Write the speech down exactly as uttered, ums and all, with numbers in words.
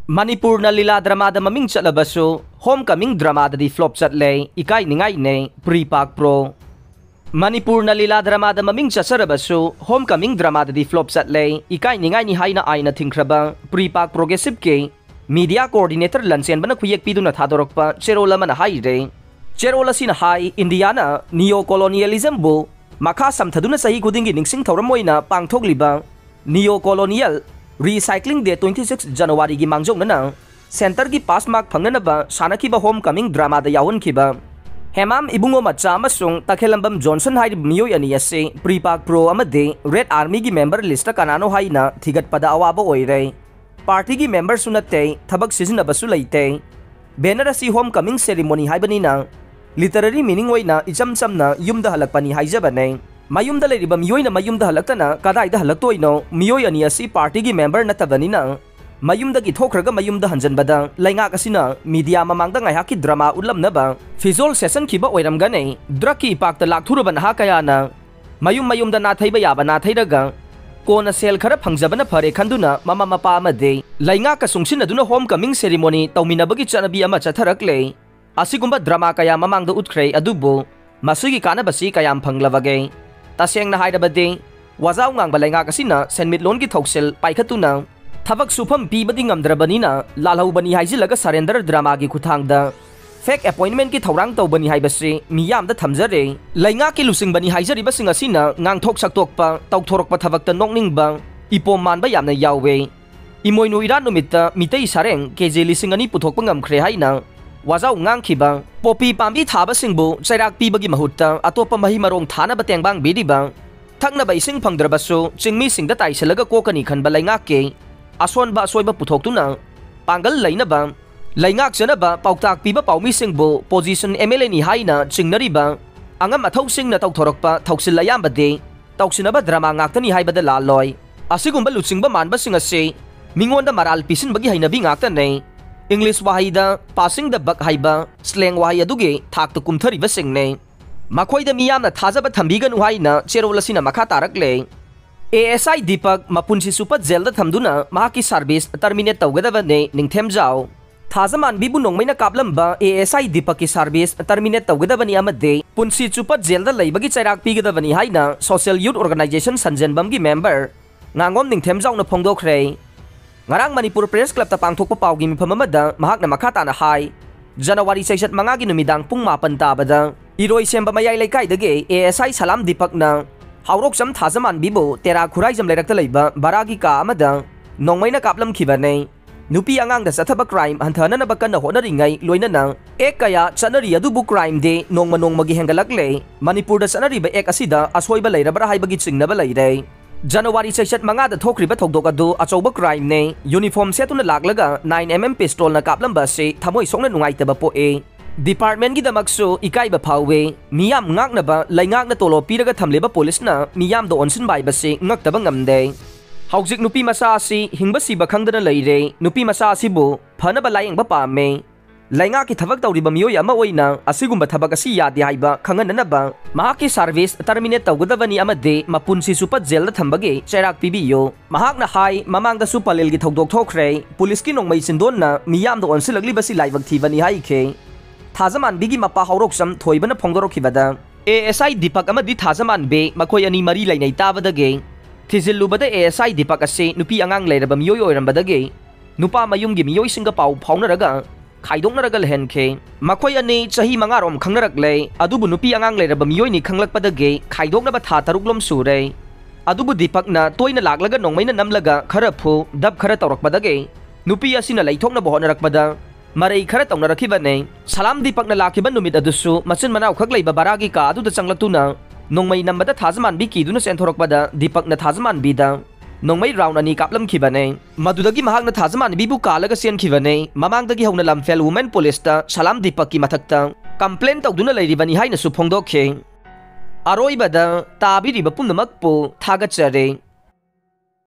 ꯃꯅꯤꯄꯨꯔꯅ ꯂꯤꯂꯥ ꯗ꯭ꯔꯃꯥꯗ ꯃꯃꯤꯡ ꯆꯠꯂꯕꯁꯨ, ꯍꯣꯝ ꯀꯃꯤꯡ ꯗ꯭ꯔꯃꯥꯗꯗꯤ ꯐ꯭ꯂꯣꯞ ꯆꯠꯂꯦ, ꯏꯀꯥꯏꯅꯤꯡꯉꯥꯏꯅꯦ, ꯄ꯭ꯔꯤꯄꯥꯛ ꯄ꯭ꯔꯣ꯫ ꯃꯅꯤꯄꯨꯔꯅ ꯂꯤꯂꯥ ꯗ꯭ꯔꯃꯥꯗ ꯃꯃꯤꯡ ꯆꯠꯆꯔꯕꯁꯨ, ꯍꯣꯝ ꯀꯃꯤꯡ ꯗ꯭ꯔꯃꯥꯗꯗꯤ ꯐ꯭ꯂꯣꯞ ꯆꯠꯂꯦ, ꯏꯀꯥꯏꯅꯤꯡꯉꯥꯏꯅꯤ ꯍꯥꯏꯅ ꯑꯥꯏꯟꯅ ꯊꯤꯡꯈ꯭ꯔꯕ ꯄ꯭ꯔꯤꯄꯥꯛ ꯄ꯭ꯔꯣꯒ꯭ꯔꯦꯁꯤꯞꯀꯤ ꯃꯤꯗꯤꯌꯥ ꯀꯣꯑꯣꯔꯗꯤꯅꯦꯇꯔ ꯂꯟꯆꯦꯟꯕꯅ ꯈꯨꯌꯦꯛ ꯄꯤꯗꯨꯅ ꯊꯥꯗꯣꯔꯛꯄ ꯆꯦꯔꯣꯜ ꯑꯃꯅ ꯍꯥꯏꯔꯦ꯫ ꯆꯦꯔꯣꯜ ꯑꯁꯤꯅ ꯍꯥꯏ, ꯏꯟꯗꯤꯌꯥꯅ ꯅꯤꯌꯣ ꯀꯣꯂꯣꯅꯤꯌꯦꯂꯤꯖꯝꯕꯨ ꯃꯈꯥ ꯁꯝꯊꯗꯨꯅ ꯆꯍꯤ ꯈꯨꯗꯤꯡꯒꯤ ꯅꯤꯡꯁꯤꯡ ꯊꯧꯔꯝ ꯑꯣꯏꯅ ꯄꯥꯡꯊꯣꯛꯂꯤꯕ ꯅꯤꯌꯣ ꯀꯣꯂꯣꯅꯤꯌꯦꯜ ꯔꯤꯁꯥꯏꯀ꯭ꯂꯤꯡ ꯗꯦ, twenty six ꯖꯅꯋꯥꯔꯤꯒꯤ ꯃꯥꯡꯖꯧꯅꯅ ꯁꯦꯟꯇꯔꯒꯤ ꯄꯥꯁ ꯃꯥꯔꯛ ꯐꯪꯅꯅꯕ ꯁꯥꯟꯅꯈꯤꯕ ꯍꯣꯝ ꯀꯃꯤꯡ ꯗ꯭ꯔꯃꯥꯗ ꯌꯥꯎꯍꯟꯈꯤꯕ ꯍꯦꯃꯥꯝ ꯏꯕꯨꯡꯉꯣ ꯃꯆꯥ ꯑꯃꯁꯨꯡ ꯇꯈꯦꯂꯝꯕꯝ ꯖꯣꯟꯁꯟ ꯍꯥꯏꯔꯤꯕ ꯃꯤꯑꯣꯏ ꯑꯅꯤ ꯑꯁꯤ ꯄ꯭ꯔꯤꯄꯥꯛ ꯄ꯭ꯔꯣ ꯑꯃꯗꯤ ꯔꯦꯗ ꯑꯥꯔꯃꯤꯒꯤ ꯃꯦꯝꯕꯔ ꯂꯤꯁꯇ ꯀꯅꯥꯅꯣ ꯍꯥꯏꯅ ꯊꯤꯒꯠꯄꯗ ꯑꯋꯥꯕ ꯑꯣꯏꯔꯦ꯫ ꯄꯥꯔꯇꯤꯒꯤ ꯃꯦꯝꯕꯔꯁꯨ ꯅꯠꯇꯦ, ꯊꯕꯛ ꯁꯤꯖꯤꯟꯅꯕꯁꯨ ꯂꯩꯇꯦ꯫ ꯕꯦꯅꯔ ꯑꯁꯤ ꯍꯣꯝ ꯀꯃꯤꯡ ꯁꯦꯔꯤꯃꯣꯅꯤ ꯍꯥꯏꯕꯅꯤꯅ, ꯂꯤꯇꯔꯦꯔꯤ ꯃꯤꯅꯤꯡ ꯑꯣꯏꯅ ꯏꯆꯝ ꯆꯝꯅ ꯌꯨꯝꯗ ꯍꯜꯂꯛꯄꯅꯤ ꯍꯥꯏꯖꯕꯅꯦ꯫ ꯃꯌꯨꯝꯗ ꯂꯩꯔꯤꯕ ꯃꯤꯑꯣꯏꯅ ꯃꯌꯨꯝꯗ ꯍꯜꯂꯛꯇꯅ ꯀꯗꯥꯏꯗ ꯍꯜꯂꯛꯇꯣꯏꯅꯣ? ꯃꯤꯑꯣꯏ ꯑꯅꯤ ꯑꯁꯤ ꯄꯥꯔꯇꯤꯒꯤ ꯃꯦꯝꯕꯔ ꯅꯠꯇꯕꯅꯤꯅ, ꯃꯌꯨꯝꯗꯒꯤ ꯊꯣꯛꯈ꯭ꯔꯒ ꯃꯌꯨꯝꯗ ꯍꯟꯖꯟꯕꯗ ꯂꯩꯉꯥꯛ ꯑꯁꯤꯅ ꯃꯤꯗꯤꯌꯥ ꯃꯃꯥꯡꯗ ꯉꯥꯏꯍꯥꯛꯀꯤ ꯗ꯭ꯔꯃꯥ ꯎꯠꯂꯝꯅꯕ ꯐꯤꯖꯣꯜ ꯁꯦꯠꯆꯟꯈꯤꯕ ꯑꯣꯏꯔꯝꯒꯅꯤ꯫ ꯗ꯭ꯔꯒꯀꯤ ꯏꯄꯥꯛꯇ ꯂꯥꯛꯊꯨꯔꯕ ꯅꯍꯥ ꯀꯌꯥꯅ ꯃꯌꯨꯝ ꯃꯌꯨꯝꯗ ꯅꯥꯊꯩꯕ ꯌꯥꯕ ꯅꯥꯊꯩꯔꯒ ꯀꯣꯟꯅ ꯁꯦꯜ ꯈꯔ ꯐꯪꯖꯕꯅ ꯐꯔꯦ ꯈꯟꯗꯨꯅ ꯃꯃꯥ ꯃꯄꯥ ꯑꯃꯗꯤ ꯂꯩꯉꯥꯛꯀ ꯆꯨꯡꯁꯤꯟꯅꯗꯨꯅ ꯍꯣꯝ ꯀꯃꯤꯡ ꯁꯦꯔꯤꯃꯣꯅꯤ ꯇꯧꯃꯤꯟꯅꯕꯒꯤ ꯆꯠꯅꯕꯤ ꯑꯃ ꯆꯠꯊꯔꯛꯂꯦ꯫ ꯑꯁꯤꯒꯨꯝꯕ ꯗ꯭ꯔꯃꯥ ꯀꯌꯥ ꯃꯃꯥꯡꯗ ꯎꯠꯈ꯭ꯔꯦ, ꯑꯗꯨꯕꯨ ꯃꯁꯤꯒꯤ ꯀꯥꯟꯅꯕꯁꯤ ꯀꯌꯥꯝ ꯐꯪꯂꯕꯒꯦ? ꯇꯁꯦꯡꯅ ꯍꯥꯏꯔꯕꯗꯤ, ꯋꯥꯖꯥꯎ ꯉꯥꯡꯕ ꯂꯩꯉꯥꯛ ꯑꯁꯤꯅ ꯁꯦꯟꯃꯤꯠꯂꯣꯟꯒꯤ ꯊꯧꯁꯤꯜ ꯄꯥꯏꯈꯠꯇꯨꯅ ꯊꯕꯛ ꯁꯨꯐꯝ ꯄꯤꯕꯗꯤ ꯉꯝꯗ꯭ꯔꯕꯅꯤꯅ, ꯂꯥꯜꯍꯧꯕꯅꯤ ꯍꯥꯏꯖꯤꯜꯂꯒ ꯁꯔꯦꯟꯗꯔ ꯗ꯭ꯔꯃꯥꯒꯤ ꯈꯨꯠꯊꯥꯡꯗ ꯐꯦꯛ ꯑꯦꯄꯣꯏꯟꯃꯦꯟꯠꯀꯤ ꯊꯧꯔꯥꯡ ꯇꯧꯕꯅꯤ ꯍꯥꯏꯕꯁꯤ ꯃꯤꯌꯥꯝꯗ ꯊꯝꯖꯔꯦ꯫ ꯂꯩꯉꯥꯛꯀꯤ ꯂꯨꯆꯤꯡꯕꯅꯤ ꯍꯥꯏꯖꯔꯤꯕꯁꯤꯡ ꯑꯁꯤꯅ ꯉꯥꯡꯊꯣꯛ ꯁꯛꯇꯣꯛꯄ, ꯇꯧꯊꯣꯔꯛꯄ ꯊꯕꯛꯇ ꯅꯣꯛꯅꯤꯡꯕ, ꯏꯄꯣꯝ ꯃꯥꯟꯕ ꯌꯥꯝꯅ ꯌꯥꯎꯋꯦ꯫ ꯏꯃꯣꯏꯅꯨ ꯏꯔꯥꯠ ꯅꯨꯃꯤꯠꯇ ꯃꯤꯇꯩ ꯁꯥꯔꯦꯡ ꯀꯦ ꯖꯤ ꯂꯤꯁꯤꯡ ꯑꯅꯤ ꯄꯨꯊꯣꯛꯄ ꯉꯝꯈ꯭ꯔꯦ ꯍꯥꯏꯅ ꯋꯥꯖꯥꯎ ꯉꯥꯡꯈꯤꯕ, ꯄꯣꯄꯤ ꯄꯥꯝꯕꯤ ꯊꯥꯕꯁꯤꯡꯕꯨ ꯆꯩꯔꯥꯛ ꯄꯤꯕꯒꯤ ꯃꯍꯨꯠꯇ ꯑꯇꯣꯞꯄ ꯃꯍꯩ ꯃꯔꯣꯡ ꯊꯥꯅꯕ ꯇꯦꯡꯕꯥꯡ ꯄꯤꯔꯤꯕ, ꯊꯛꯅꯕ ꯏꯁꯤꯡ ꯐꯪꯗ꯭ꯔꯕꯁꯨ ꯆꯤꯡꯃꯤꯁꯤꯡꯗ ꯇꯥꯏꯁꯤꯜꯂꯒ ꯀꯣꯛꯀꯅꯤ ꯈꯟꯕ ꯂꯩꯉꯥꯛꯀꯤ ꯑꯁꯣꯟꯕ ꯑꯁꯣꯏꯕ ꯄꯨꯊꯣꯛꯇꯨꯅ ꯄꯥꯡꯒꯜ ꯂꯩꯅꯕ, ꯂꯩꯉꯥꯛꯆꯅꯕ ꯄꯥꯎꯇꯥꯛ ꯄꯤꯕ ꯄꯥꯎꯃꯤꯁꯤꯡꯕꯨ ꯄꯣꯖꯤꯁꯟ ꯑꯦꯝ ꯑꯦꯜ ꯑꯦꯅꯤ ꯍꯥꯏꯅ ꯆꯤꯡꯅꯔꯤꯕ ꯑꯉꯝ ꯑꯊꯧꯁꯤꯡꯅ ꯇꯧꯊꯣꯔꯛꯄ ꯊꯧꯁꯤꯜ ꯑꯌꯥꯝꯕꯗꯤ ꯇꯧꯁꯤꯟꯅꯕ ꯗ꯭ꯔꯃꯥ ꯉꯥꯛꯇꯅꯤ ꯍꯥꯏꯕꯗ ꯂꯥꯜꯂꯣꯏ꯫ ꯑꯁꯤꯒꯨꯝꯕ ꯂꯨꯆꯤꯡꯕ ꯃꯥꯟꯕꯁꯤꯡ ꯑꯁꯤ ꯃꯤꯉꯣꯟꯗ ꯃꯔꯥꯜ ꯄꯤꯁꯤꯟꯕꯒꯤ ꯍꯩꯅꯕꯤ ꯉꯥꯛꯇꯅꯤ꯫ ꯏꯪꯂꯤꯁ ꯋꯥꯍꯩꯗ passing the buck ꯍꯥꯏꯕ ꯁ꯭ꯂꯦꯡ ꯋꯥꯍꯩ ꯑꯗꯨꯒꯤ ꯊꯥꯛꯇ ꯀꯨꯝꯊꯔꯤꯕꯁꯤꯡꯅꯤ꯫ ꯃꯈꯣꯏꯗ ꯃꯤꯌꯥꯝꯅ ꯊꯥꯖꯕ ꯊꯝꯕꯤꯒꯅꯨ ꯍꯥꯏꯅ ꯆꯦꯔꯣꯜ ꯑꯁꯤꯅ ꯃꯈꯥ ꯇꯥꯔꯛꯂꯦ꯫ ꯑꯦ ꯑꯦꯁ ꯑꯥꯏ ꯗꯤꯄꯛ ꯃꯄꯨꯟꯁꯤ ꯆꯨꯞꯄ ꯖꯦꯜꯗ ꯊꯝꯗꯨꯅ ꯃꯍꯥꯛꯀꯤ ꯁꯥꯔꯚꯤꯁ ꯇꯔꯃꯤꯅꯦꯠ ꯇꯧꯒꯗꯕꯅꯤ, ꯅꯤꯡꯊꯦꯝꯖꯥꯎ꯫ ꯊꯥꯖꯃꯥꯟꯕꯤꯕꯨ ꯅꯣꯡꯃꯩꯅ ꯀꯥꯞꯂꯝꯕ ꯑꯦ ꯑꯦꯁ ꯑꯥꯏ ꯗꯤꯄꯛꯀꯤ ꯁꯥꯔꯚꯤꯁ ꯇꯔꯃꯤꯅꯦꯠ ꯇꯧꯒꯗꯕꯅꯤ ꯑꯃꯗꯤ ꯄꯨꯟꯁꯤ ꯆꯨꯞꯄ ꯖꯦꯜꯗ ꯂꯩꯕꯒꯤ ꯆꯩꯔꯥꯛ ꯄꯤꯒꯗꯕꯅꯤ ꯍꯥꯏꯅ ꯁꯣꯁꯤꯌꯦꯜ ꯌꯨꯠ ꯑꯣꯔꯒꯅꯥꯏꯖꯦꯁꯟ ꯁꯟꯖꯦꯟꯕꯝꯒꯤ ꯃꯦꯝꯕꯔ ꯉꯥꯉꯣꯝ ꯅꯤꯡꯊꯦꯝꯖꯥꯎꯅ ꯐꯣꯡꯗꯣꯛꯈ꯭ꯔꯦ꯫ ꯉꯔꯥꯡ ꯃꯅꯤꯄꯨꯔ ꯄ꯭ꯔꯦꯁ ꯀ꯭ꯂꯕꯇ ꯄꯥꯡꯊꯣꯛꯄ ꯄꯥꯎꯒꯤ ꯃꯤꯐꯝ ꯑꯃꯗ ꯃꯍꯥꯛꯅ ꯃꯈꯥ ꯇꯥꯅ ꯍꯥꯏ, ꯖꯅꯋꯥꯔꯤ ꯆꯩꯆꯠ ꯃꯉꯥꯒꯤ ꯅꯨꯃꯤꯗꯥꯡ ꯄꯨꯡ ꯃꯥꯄꯟ ꯇꯥꯕꯗ ꯏꯔꯣꯏꯁꯦꯝꯕ ꯃꯌꯥꯏ ꯂꯩꯀꯥꯏꯗꯒꯤ ꯑꯦ ꯑꯦꯁ ꯑꯥꯏ ꯁꯂꯥꯝ ꯗꯤꯄꯛꯅ ꯍꯥꯎꯔꯣꯛꯆꯝ ꯊꯥꯖꯃꯥꯟꯕꯤꯕꯨ ꯇꯦꯔꯥ ꯈꯨꯔꯥꯏꯖꯝ ꯂꯩꯔꯛꯇ ꯂꯩꯕ ꯕꯔꯥꯒꯤ ꯀꯥ ꯑꯃꯗ ꯅꯣꯡꯃꯩꯅ ꯀꯥꯞꯂꯝꯈꯤꯕꯅꯤ꯫ ꯅꯨꯄꯤ ꯑꯉꯥꯡꯗ ꯆꯠꯊꯕ ꯀ꯭ꯔꯥꯏꯝ ꯍꯟꯊꯍꯟꯅꯕ ꯀꯟꯅ ꯍꯣꯠꯅꯔꯤꯉꯩ ꯂꯣꯏꯅꯅ ꯑꯦꯛ ꯀꯌꯥ ꯆꯠꯅꯔꯤ, ꯑꯗꯨꯕꯨ ꯀ꯭ꯔꯥꯏꯝꯗꯤ ꯅꯣꯡꯃ ꯅꯣꯡꯃꯒꯤ ꯍꯦꯟꯒꯠꯂꯛꯂꯦ꯫ ꯃꯅꯤꯄꯨꯔꯗ ꯆꯠꯅꯔꯤꯕ ꯑꯦꯛ ꯑꯁꯤꯗ ꯑꯁꯣꯏꯕ ꯂꯩꯔꯕ꯭ꯔꯥ ꯍꯥꯏꯕꯒꯤ ꯆꯤꯡꯅꯕ ꯂꯩꯔꯦ꯫ ꯖꯅꯋꯥꯔꯤ ꯆꯩꯆꯠ ꯃꯉꯥꯗ ꯊꯣꯛꯈ꯭ꯔꯤꯕ ꯊꯧꯗꯣꯛ ꯑꯗꯨ ꯑꯆꯧꯕ ꯀ꯭ꯔꯥꯏꯝꯅꯦ꯫ ꯌꯨꯅꯤꯐꯣꯔꯝ ꯁꯦꯠꯇꯨꯅ ꯂꯥꯛꯂꯒ ꯅꯥꯏꯟ ꯑꯦꯝ ꯑꯦꯝ ꯄꯤꯁꯇꯣꯜꯅ ꯀꯥꯞꯂꯝꯕ ꯑꯁꯤ ꯊꯃꯣꯏ ꯁꯣꯛꯅ ꯅꯨꯡꯉꯥꯏꯇꯕ ꯄꯣꯛꯏ꯫ ꯗꯤꯄꯥꯔꯠꯃꯦꯟꯒꯤꯗꯃꯛꯁꯨ ꯏꯀꯥꯏꯕ ꯐꯥꯎꯏ꯫ ꯃꯤꯌꯥꯝ ꯉꯥꯛꯅꯕ ꯂꯩꯉꯥꯛꯅ ꯇꯣꯂꯣꯞ ꯄꯤꯔꯒ ꯊꯝꯂꯤꯕ ꯄꯨꯂꯤꯁꯅ ꯃꯤꯌꯥꯝꯗ ꯑꯣꯟꯁꯤꯟꯕ ꯍꯥꯏꯕꯁꯤ ꯉꯛꯇꯕ ꯉꯝꯗꯦ꯫ ꯍꯧꯖꯤꯛ ꯅꯨꯄꯤ ꯃꯆꯥ ꯑꯁꯤ ꯍꯤꯡꯕ ꯁꯤꯕ ꯈꯪꯗꯅ ꯂꯩꯔꯦ꯫ ꯅꯨꯄꯤ ꯃꯆꯥ ꯑꯁꯤꯕꯨ ꯐꯅꯕ ꯂꯥꯌꯦꯡꯕ ꯄꯥꯝꯃꯦ꯫ ꯂꯩꯉꯥꯛꯀꯤ ꯊꯕꯛ ꯇꯧꯔꯤꯕ ꯃꯤꯑꯣꯏ ꯑꯃ ꯑꯣꯏꯅ ꯑꯁꯤꯒꯨꯝꯕ ꯊꯕꯛ ꯑꯁꯤ ꯌꯥꯗꯦ ꯍꯥꯏꯕ ꯈꯪꯍꯟꯅꯅꯕ ꯃꯍꯥꯛꯀꯤ ꯁꯥꯔꯚꯤꯁ ꯇꯔꯃꯤꯅꯦꯠ ꯇꯧꯒꯗꯕꯅꯤ ꯑꯃꯗꯤ ꯃꯄꯨꯟꯁꯤ ꯆꯨꯞꯄ ꯖꯦꯜꯗ ꯊꯝꯕꯒꯤ ꯆꯩꯔꯥꯛ ꯄꯤꯕꯤꯌꯨ꯫ ꯃꯍꯥꯛꯅ ꯍꯥꯏ, ꯃꯃꯥꯡꯗꯁꯨ ꯄꯂꯦꯜꯒꯤ ꯊꯧꯗꯣꯛ ꯊꯣꯛꯈ꯭ꯔꯦ꯫ ꯄꯨꯂꯤꯁꯀꯤ ꯅꯣꯡꯃꯩ ꯆꯤꯟꯗꯣꯟꯅ ꯃꯤꯌꯥꯝꯗ ꯑꯣꯟꯁꯤꯜꯂꯛꯂꯤꯕꯁꯤ ꯂꯥꯏꯕꯛ ꯊꯤꯕꯅꯤ ꯍꯥꯏꯈꯤ꯫ ꯊꯥꯖꯃꯥꯟꯕꯤꯒꯤ ꯃꯄꯥ ꯍꯧꯔꯣꯛꯆꯝ ꯊꯣꯏꯕꯅ ꯐꯣꯡꯗꯣꯔꯛꯈꯤꯕꯗ, ꯑꯦ ꯑꯦꯁ ꯑꯥꯏ ꯗꯤꯄꯛ ꯑꯃꯗꯤ ꯊꯥꯖꯃꯥꯟꯕꯤ ꯃꯈꯣꯏ ꯑꯅꯤ ꯃꯔꯤ ꯂꯩꯅꯩ ꯇꯥꯕꯗꯒꯤ ꯊꯤꯖꯤꯜꯂꯨꯕꯗ ꯑꯦ ꯑꯦꯁ ꯑꯥꯏ ꯗꯤꯄꯛ ꯑꯁꯤ ꯅꯨꯄꯤ ꯑꯉꯥꯡ ꯂꯩꯔꯕ ꯃꯤꯑꯣꯏ ꯑꯣꯏꯔꯝꯕꯗꯒꯤ ꯅꯨꯄꯥ ꯃꯌꯨꯝꯒꯤ ꯃꯤꯑꯣꯏꯁꯤꯡꯒ ꯄꯥꯎ ꯐꯥꯎꯅꯔꯒ ꯈꯥꯏꯗꯣꯛꯅꯔꯒ ꯂꯩꯍꯟꯈꯤ꯫ ꯃꯈꯣꯏ ꯑꯅꯤ ꯆꯍꯤ ꯃꯉꯥꯔꯣꯝ ꯈꯪꯅꯔꯛꯂꯦ, ꯑꯗꯨꯕꯨ ꯅꯨꯄꯤ ꯑꯉꯥꯡ ꯂꯩꯔꯕ ꯃꯤꯑꯣꯏꯅꯤ ꯈꯪꯂꯛꯄꯗꯒꯤ ꯈꯥꯏꯗꯣꯛꯅꯕ ꯊꯥ ꯇꯔꯨꯛꯂꯣꯝ ꯁꯨꯔꯦ꯫ ꯑꯗꯨꯕꯨ ꯗꯤꯄꯛꯅ ꯇꯣꯏꯅ ꯂꯥꯛꯂꯒ ꯅꯣꯡꯃꯩꯅ ꯅꯝꯂꯒ ꯈꯔ ꯐꯨ, ꯗꯞ ꯈꯔ ꯇꯧꯔꯛꯄꯗꯒꯤ ꯅꯨꯄꯤ ꯑꯁꯤꯅ ꯂꯩꯊꯣꯛꯅꯕ ꯍꯣꯠꯅꯔꯛꯄꯗ ꯃꯔꯩ ꯈꯔ ꯇꯧꯅꯔꯛꯈꯤꯕꯅꯦ꯫ ꯁꯂꯥꯝ ꯗꯤꯄꯛꯅ ꯂꯥꯛꯈꯤꯕ ꯅꯨꯃꯤꯠ ꯑꯗꯨꯁꯨ ꯃꯆꯤꯟ ꯃꯅꯥꯎꯈꯛ ꯂꯩꯕ ꯕꯔꯥꯒꯤ ꯀꯥ ꯑꯗꯨꯗ ꯆꯪꯂꯛꯇꯨꯅ ꯅꯣꯡꯃꯩ ꯅꯝꯕꯗ ꯊꯥꯖꯃꯥꯟꯕꯤ ꯀꯤꯗꯨꯅ ꯆꯦꯟꯊꯣꯔꯛꯄꯗ ꯗꯤꯄꯛꯅ ꯊꯥꯖꯃꯥꯟꯕꯤꯗ ꯅꯣꯡꯃꯩ ꯔꯥꯎꯟ ꯑꯅꯤ ꯀꯥꯞꯂꯝꯈꯤꯕꯅꯦ꯫ ꯃꯗꯨꯗꯒꯤ ꯃꯍꯥꯛꯅ ꯊꯥꯖꯃꯥꯟꯕꯤꯕꯨ ꯀꯥꯜꯂꯒ ꯆꯦꯟꯈꯤꯕꯅꯦ꯫ ꯃꯃꯥꯡꯗꯒꯤ ꯍꯧꯅ ꯂꯝꯐꯦꯜ ꯋꯨꯃꯦꯟ ꯄꯨꯂꯤꯁꯇ ꯁꯂꯥꯝ ꯗꯤꯄꯛꯀꯤ ꯃꯊꯛꯇ ꯀꯝꯄ꯭ꯂꯦꯟ ꯇꯧꯗꯨꯅ ꯂꯩꯔꯤꯕꯅꯤ ꯍꯥꯏꯅꯁꯨ ꯐꯣꯡꯗꯣꯛꯈꯤ꯫ ꯑꯔꯣꯏꯕꯗ ꯇꯥꯕꯤꯔꯤꯕ ꯄꯨꯝꯅꯃꯛꯄꯨ ꯊꯥꯒꯠꯆꯔꯤ꯫